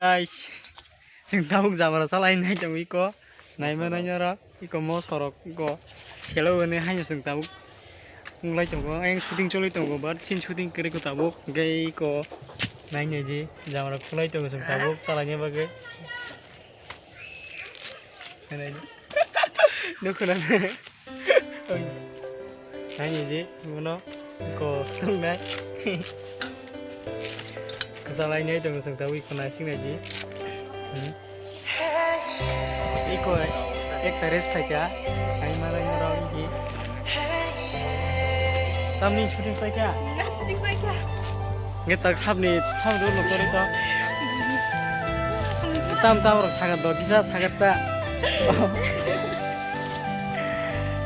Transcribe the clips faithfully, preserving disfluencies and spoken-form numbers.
Guys, chwng tabuk jamara chalai nai tongo iko. Naima nai norok iko mosorok iko. Selo hwnwi haino chwng tabuk wng lai tongo. Ayang shooting choli tongo, but sin shooting kwrwi ko tabuk. Hwnkhe iko nai nai di jamara khulai tongo chwng tabuk chalaina bagwi. Nukho na. Naini di, bono ko tongnai. Kwchalainai tongo chwng tabuk iko naisingnaidi. Hmm. Iko ekta rest phaikha, ai malai mora ongkhi. Tamni shooting phaikha? Shooting phaikha. Nge tak sabni, sabni ulo tori to. Tam tam rok sagat do, kisa sagat ta.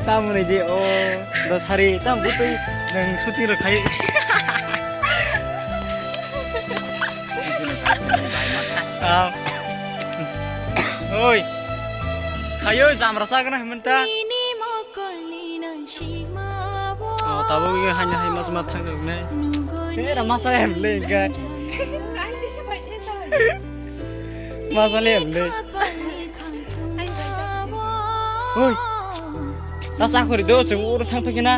Tam ni di o, do sari, tam butui nang shooting rok khai. Tam. Oi. Khayo jamra sagna himanta. Oh, tabuk wngkha haino hai mas ma thang rok nai. Era masa em le ga. Masa le em le. Oi. Ta sa khori do chung ur thang phikina.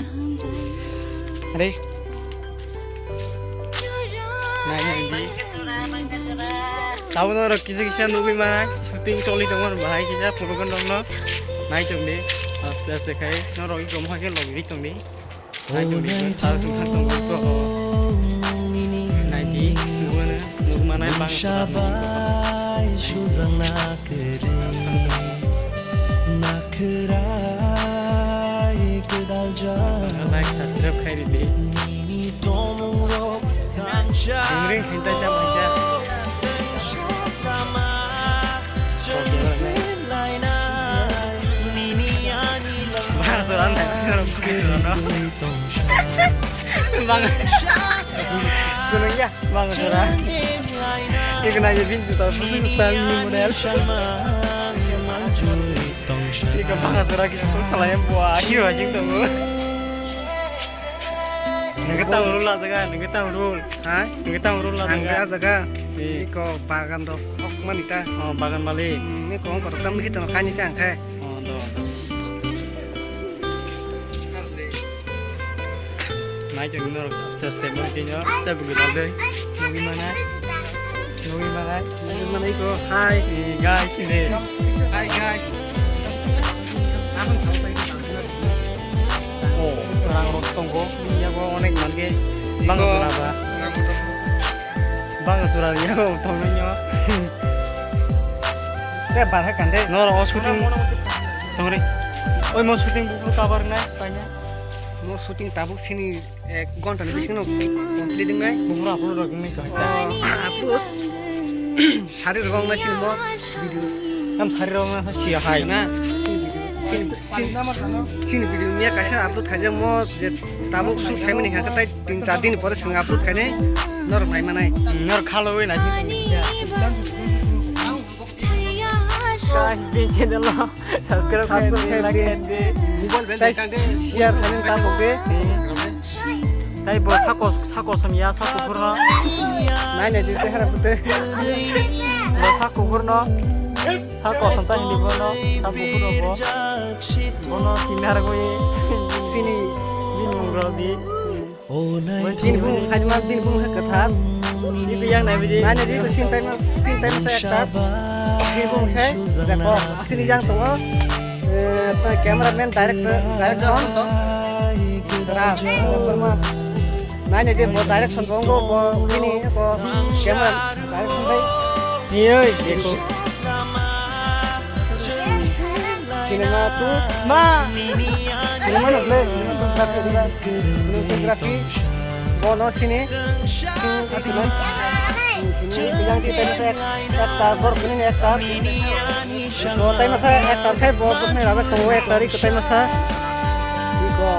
Are. Nai nai di. Tabuk norok kisa kisa nugwi manai, shooting choli tongmani bahai kisa photo rokno nai chongdi, aste aste khai norok iko mohai khe logi ri tongdi. Nai chongdi, sal chwng thang tongmani iko. Nai di, nugwi manai bang. Nai subscribe khai di. Ring ring hintai jam hintai. Bang suran hai, no. Bang. Kunung ya, bang suran. Ikna ye bin tu tau, style ni model. Iko bang suran ki tu salah yang buah, hiu anjing tu. Nungkhe tamo role lajaga, nungkhe tamo role. Ha? Nungkhe tamo role lajaga. Ang lajaga. Eh. Iko bagan rok hok mani ta. Oh, bagan malik. Hmm, iko ongkor tam bikhi tong kani ta ang khe. Oh, do. Nai chong norok step step mani kino, step gwi dal dei. Nugwi mana? Nugwi mana? Nugwi mana iko? Hi. Eh, guys, ini. Hi, guys. Oh, rang rok tongo. Yago onek manke bang iko, jora ba. Bang jora yago tongo nyo. Te bar hai kande. Noro o shooting. Tongri. Oi mo shooting bukro kabar nai paina. Mo shooting tabuk sini ek ghonta ni bisingo complete wngnai. Bukro upload rok wngnai to. Oh, upload. Sari rok wngnai sini mo video. Tam sari rok wngnai si hai. Na. Sini, sini, sini video miya kaisa upload khaijak mo je tabuk shoot khaimani hwnkhe tai tin char din pore chwng upload khainai. Norok nai manai. Hmm, norok khalo wi nai. Guys, bini channel o subscribe khaidi, like khaidi. Tei share khaidi ta bo khe. Tei bo sako, sako samya, sako phurno. Nai nai di tei hara pute. Bo sako phurno. Sako samta hindi bono, sako phurno bo. Bono sinar goi. Sini. Bini mung rodi. Bini bumung khaima, bini bumung khe kwthar. Ibu yang nai bidi. Nai nai di, sin taima, sin taima sa ekta. Bini bumung khe, deko, sini yang tongo. Eh, cameraman, director, direction. Ram, Ram Verma. Nai nai di, bo direction tongo, bo bini, bo camera direction bai. Ni oi, deko. Cinema tu ma. Cinema no ble. Cinematography. Bono sini. Ati man. Sini yang di tadi saya actor bor kuni actor. Bo tai masa actor khai bo kuni raja tong actor i ko tai masa. Iko.